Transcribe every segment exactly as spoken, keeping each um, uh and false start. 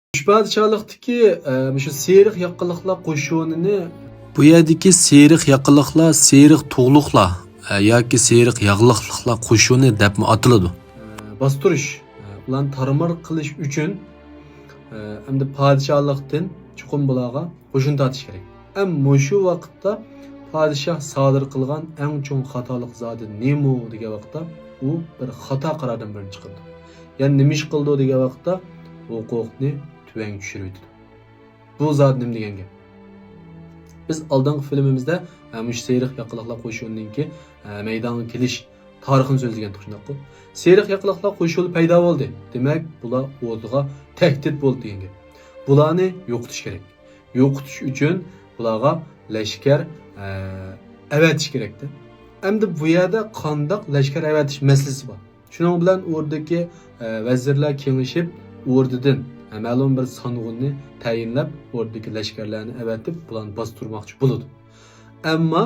ئۈچ پادىشاھلىقتىكى، ئە، مۇشۇ سېرىق ياقىلىقلار قوشۇنىنى، بۇ يەردىكى سېرىق ياقىلىقلار، سېرىق تۇغلۇقلار، ئە، ياكى سېرىق ياغلىقلىقلار قوشۇنى دەپمۇ ئاتىلىدۇ. ئە، باستۇرۇش، ئە، ئۇلارنى تارمار قىلىش ئۈچۈن، ئە، ئەمدى پادىشاھلىقتىن چوقۇم بۇلارغا قوشۇن تارتىش كېرەك. ئەم مۇشۇ ۋاقىتتا پادىشاھ سادىر قىلغان ئەڭ چوڭ خاتالىق زادى نېمە دېگەن ۋاقىتتا، ئۇ بىر خاتا قارارنىڭ بىرىنى چىقىرىدۇ. يەنى نېمە ئىش قىلىدۇ دېگەن ۋاقىتتا، ھوقۇقنى تۆۋەنگە چۈشۈرۈۋېتىدۇ. بۇ زادى نېمە دېگەن گەپ؟ بىز ئالدىنقى فىلىمىمىزدە، ھە، مۇشۇ سېرىق ياقىلىقلار قوشۇنىنىڭكى، ھە، مەيدانغا كېلىش تارىخىنى سۆزلىگەنتۇق، شۇنداققۇ؟ سېرىق ياقىلىقلار قوشۇنى پەيدا بولدى. دېمەك، بۇلار ئوردىغا تەھدىت بولدى دېگەن گەپ. بۇلارنى يوقىتىش كېرەك. يوقىتىش ئۈچۈن بۇلارغا لەشكەر، ئە، ئەۋەتىش كېرەكتە. ئەمدى بۇ يەردە قانداق لەشكەر ئەۋەتىش مەسىلىسى بار. شۇنىڭ بىلەن ئوردىدىكى، ئە، ۋەزىرلەر كېڭىشىپ، ئوردىدىن، ئە، مەلۇم بىر سانغۇننى تەيىنلەپ، ئوردىدىكى لەشكەرلەرنى ئەۋەتىپ، بۇلارنى باستۇرماقچى بولىدۇ. ئەمما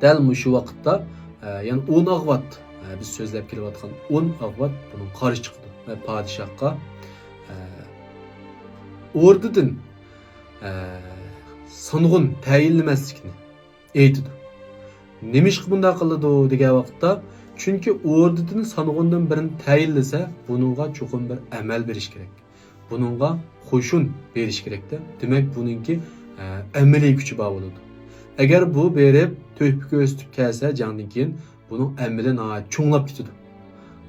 دەل مۇشۇ ۋاقىتتا، ئە، يەنە ئون ئاغۋات، ئە، بىز سۆزلەپ كېلىۋاتقان ئون ئاغۋات بۇنىڭغا قارشى چىقىدۇ ۋە پادىشاھقا، ئە، ئوردىدىن، ئە، سانغۇن تەيىنلىمەسلىكنى ئېيتىدۇ. نېمىشقا بۇنداق قىلىدۇ دېگەن ۋاقىتتا، چۈنكى ئوردىدىن سانغۇندىن بىرىنى تەيىنلىسە، بۇنىڭغا چوقۇم بىر ئەمەل بېرىش كېرەك. بۇنىڭغا قوشۇن بېرىش كېرەكتە. دېمەك، بۇنىڭكى، ئە، ئەمەلىي كۈچى بار بولىدۇ. ئەگەر بۇ بېرىپ تۆھپە كۆرسىتىپ كەلسە جەڭدىن كېيىن، بۇنىڭ ئەمىلى ناھايىتى چوڭلاپ كېتىدۇ.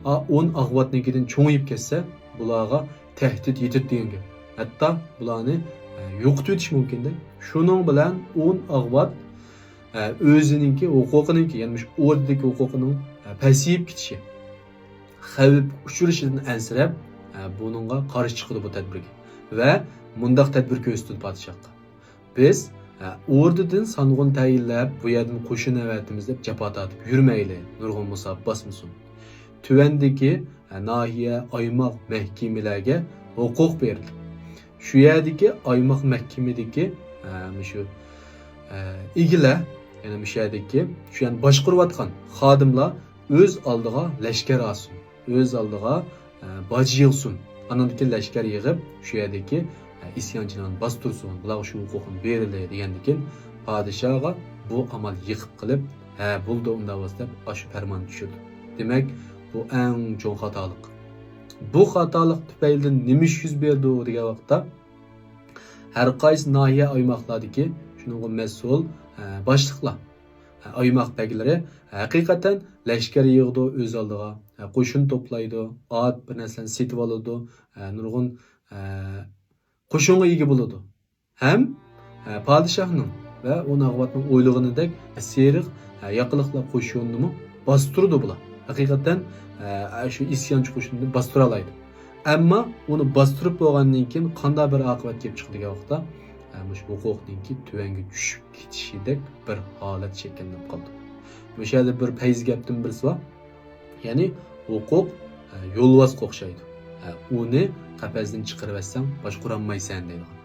ئا، ئون ئاغۋاتنىڭكىدىن چوڭىيىپ كەتسە، بۇلارغا تەھدىت يېتىدۇ دېگەن گەپ. ھەتتا بۇلارنى، ئە، يوقىتىۋېتىش مۇمكىندە. شۇنىڭ بىلەن ئون ئاغۋات، ئە، ئۆزىنىڭكى ھوقۇقىنىڭكى، يەنى مۇشۇ ئوردىدىكى ھوقۇقىنىڭ، ئە، پەسىيىپ كېتىشى، خەۋپ ئۇچرىشىدىن ئەنسىرەپ، ئە، بۇنىڭغا قارشى چىقىدۇ بۇ تەدبىرگە ۋە مۇنداق تەدبىر كۆرسىتىدۇ پادىشاھقا. بىز، ئە، ئوردىدىن سانغۇن تەيىنلەپ، بۇ يەردىن قوشۇن ئەۋەتىمىز دەپ جاپا تارتىپ يۈرمەيلى، نۇرغۇن مۇساپە باسمىسۇن. تۆۋەندىكى، ئە، ناھىيە، ئايماق، مەھكىمىلەرگە ھوقۇق بېرىلدى. شۇ يەردىكى ئايماق مەھكىمىدىكى، ئە، مۇشۇ، ئە، ئىگىلەر، يەنى مۇشۇ يەردىكى، شۇ يەرنى باشقۇرۇۋاتقان خادىملار ئۆز ئالدىغا لەشكەر ئالسۇن، ئۆز ئالدىغا، ئە، باج يىغسۇن. ئانىڭدىن كېيىن لەشكەر يىغىپ، شۇ يەردىكى، ئە، ئىسيانچىلارنى باستۇرسۇن، بۇلارغا شۇ ھوقۇقنى بېرىلى دېگەندىن كېيىن، پادىشاھقا بۇ ئامال يېقىپ قېلىپ، ھە، بولدى ئۇنداق بولسا دەپ، ئاشۇ پەرماننى چۈشۈردى. دېمەك، بۇ ئەڭ چوڭ خاتالىق. بۇ خاتالىق تۈپەيلىدىن نېمە ئىش يۈز بېرىدۇ دېگەن ۋاقىتتا، ھەر قايسى ناھىيە، ئايماقلاردىكى شۇنىڭغا مەسئۇل، ئە، باشلىقلار، ئە، ئايماق بەگلىرى ھەقىقەتەن لەشكەر يىغىدۇ ئۆز ئالدىغا، ئە، قوشۇن توپلايدۇ، ئات، بىر نەرسىلەرنى سېتىۋالىدۇ، ئە، نۇرغۇن، ئە، قوشۇنغا ئىگە بولىدۇ. ھەم، ئە، پادىشاھنىڭ ۋە ئۇ ناغۋاتنىڭ ئويلىغىنىدەك سېرىق، ئە، ياقىلىقلار قوشۇنىنىمۇ باستۇرىدۇ بۇلار. ھەقىقەتەن، ئە، شۇ ئىسيانچى قوشۇننى باستۇرالايدۇ. ئەمما ئۇنى باستۇرۇپ بولغاندىن كېيىن قانداق بىر ئاقىۋەت كېلىپ چىقىدۇ دېگەن ۋاقىتتا، ئە، مۇشۇ ھوقۇقنىڭكى تۆۋەنگە چۈشۈپ كېتىشىدەك بىر ھالەت شەكىللىنىپ قالىدۇ. مۇشۇ يەردە بىر پەيزى گەپتىن بىرسى بار. يەنى ھوقۇق، ئە، يولۋاسقا ئوخشايدۇ. ئە، ئۇنى قەپەستىن چىقىرىۋەتسەڭ باشقۇرالمايسەن دەيدىغان.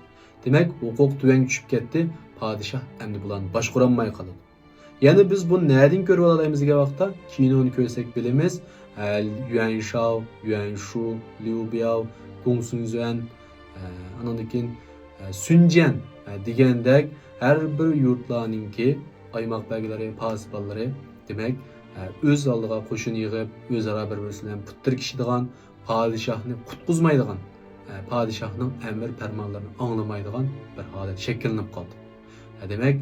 دېمەك، ھوقۇق تۆۋەنگە چۈشۈپ كەتتى، پادىشاھ ئەمدى بۇلارنى باشقۇرالماي قالىدۇ. يەنە بىز بۇنى نەدىن كۆرۈۋالالايمىز دېگەن ۋاقىتتا، كىنونى كۆرسەك بىلىمىز، ئە، يۈەنشاۋ، يۈەنشۇ، ليۇبياۋ، گۇڭسۇنزۈەن، ئە، ئانىڭدىن كېيىن، ئە، سۈنجيەن، ئە، دېگەندەك ھەر بىر يۇرتلارنىڭكى ئايماق بەگلىرى، پاسىبانلىرى، دېمەك، ئە، ئۆز ئالدىغا قوشۇن يىغىپ، ئۆزئارا بىر-بىرسى بىلەن پۇت تىركىشىدىغان، پادىشاھنى قۇتقۇزمايدىغان، ئە، پادىشاھنىڭ ئەمىر پەرمانلىرىنى ئاڭلىمايدىغان بىر ھالەت شەكىللىنىپ قالدى. ھە، دېمەك،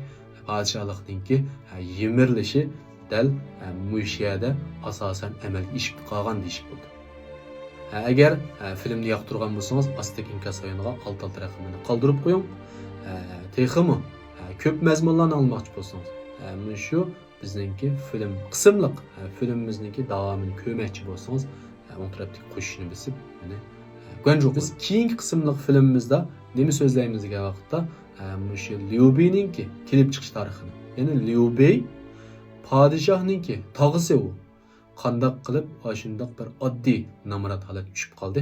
پادىشاھلىقنىڭكى، ھە، يىمىرىلىشى دەل، ھە، مۇشۇ يەردە ئاساسەن ئەمەلگە ئېشىپ قالغان دېيىشكە بولىدۇ. ھە، ئەگەر، ھە، فىلىمنى ياقتۇرغان بولسىڭىز، ئاستىدىكى ئىنكاس رايونىغا ئالتە ئالتە رەقىمىنى قالدۇرۇپ قويۇڭ. ھە، تېخىمۇ، ھە، كۆپ مەزمۇنلارنى ئاڭلىماقچى بولسىڭىز، ھە، مۇشۇ بىزنىڭكى فىلىم قىسىملىق، ھە، فىلىمىمىزنىڭكى داۋامىنى كۆرمەكچى بولساڭىز، ھە، ئوڭ تەرەپتىكى قوشۇشنى بېسىپ، مېنى، ھە، گۇەنجۇ بىز قويۇڭ. كېيىنكى قىسىملىق فىلىمىمىزدا نېمە سۆزلەيمىز دېگەن ۋاقىتتا، ھە، مۇشۇ ليۇبىنىڭكى كېلىپ چىقىش تارىخىنى، يەنى ليۇبېي پادىشاھنىڭكى تاغىسى ئۇ. قانداق قىلىپ ئاشۇنداق بىر ئاددىي نامرات ھالەتكە چۈشۈپ قالدى؟